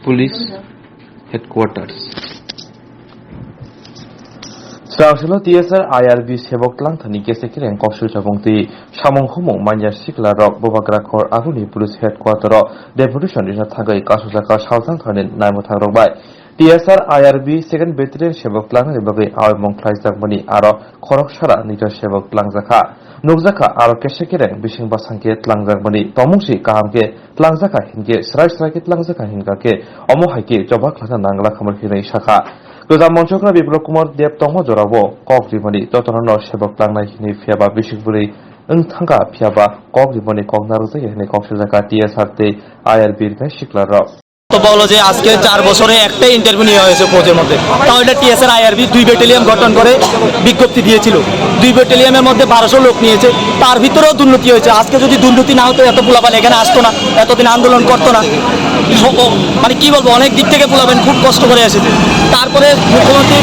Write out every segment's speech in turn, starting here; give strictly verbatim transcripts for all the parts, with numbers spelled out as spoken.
Police Headquarters. Srangshilo T S R I R B sebok tlangthani kese kereng koksil chabong twi samung humung manya sikla rok bubagra khor aboni police headquarter o deputation rina thangwi kasujaka salthang thani naimwthang rok bai. T S R I R B second battalion sebok tlangnani bagwi awimung khlaijak mani aro khorok sara nijor sebok tlangjakha. Nukjakha aro kese kereng bising bwsang khe tlangjakmani tongmung si kaham khe tlangjakha hinkhe srai srai khe tlangjakha hinkha khe omo hai khe choba khlaina nangla khamar hinwi sakha. Kwcham Monchokra Biplab Kumar Deb tongma jorao kok rimani jotono no sebok tlangnai hinwi phiyaba bising bwrwi wng thangkha phiyaba kok rimani kok narwkjakya hinwi kok sijakha T S R tei I R B rwnai sikla rok. বক্তব্য হলো যে আজকে চার বছরে একটাই ইন্টারভিউ নেওয়া হয়েছে ফৌজের মধ্যে, তাও এটা টিএসআর আইআরবি দুই ব্যাটালিয়ন গঠন করে বিজ্ঞপ্তি দিয়েছিল। দুই ব্যাটালিয়নের মধ্যে বারোশো লোক নিয়েছে, তার ভিতরেও দুর্নীতি হয়েছে। আজকে যদি দুর্নীতি না হতো এত পোলাপান এখানে আসতো না, এতদিন আন্দোলন করতো না। স- ও- মানে কি বলবো, অনেক দিক থেকে পোলাপান খুব কষ্ট করে এসেছে। তারপরে মুখ্যমন্ত্রী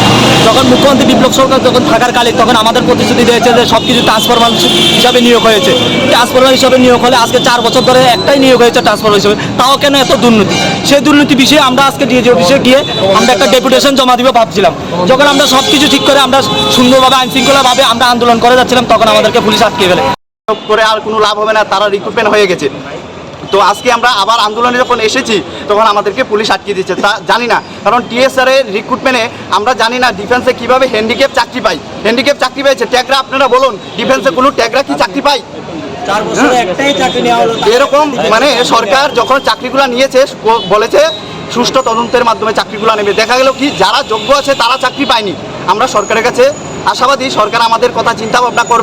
যখন মুখ্যমন্ত্রী বিপ্লব সরকার যখন থাকার কালে তখন আমাদের প্রতিশ্রুতি দিয়েছে যে সব কিছু ট্রান্সফরমার হিসাবে নিয়োগ হয়েছে, ট্রান্সফরমার হিসাবে নিয়োগ হলে আজকে চার বছর ধরে একটাই নিয়োগ হয়েছে ট্রান্সফার হিসেবে, তাও কেন এত দুর্নীতি? সেই দুর্নীতি বিষয়ে আমরা আজকে ডিএজি অফিসে গিয়ে আমরা একটা ডেপুটেশন জমা দিব ভাবছিলাম। যখন আমরা সব কিছু ঠিক করে আমরা সুন্দরভাবে আইন শৃঙ্খলাভাবে আমরা আন্দোলন করে যাচ্ছিলাম, তখন আমাদেরকে পুলিশ আটকে ফেলে। করে আর কোনো লাভ হবে না, তারা রিক্রুটমেন্ট হয়ে গেছে। তো আজকে আমরা আবার আন্দোলনে যখন এসেছি, তখন আমাদেরকে পুলিশ আটকে দিচ্ছে। তা জানি না, কারণ টিএসআর এর রিক্রুটমেন্টে আমরা জানি না ডিফেন্সে কিভাবে হ্যান্ডিক্যাপ চাকরি পাই। হ্যান্ডিক্যাপ চাকরি পেয়েছে ট্যাগরা, আপনারা বলুন, ডিফেন্সে কোনো ট্যাগরা কি চাকরি পায়? চার বছরে একটাই চাকরি নেওয়া হলো। এরকম মানে সরকার যখন চাকরিগুলো নিয়েছে, ব- বলেছে সুষ্ঠু তদন্তের মাধ্যমে চাকরিগুলো নেবে। দেখা গেল কি, যারা যোগ্য আছে তারা চাকরি পায়নি। আমরা সরকারের কাছে আশাবাদী, সরকার আমাদের কথা চিন্তা ভাবনা করবে।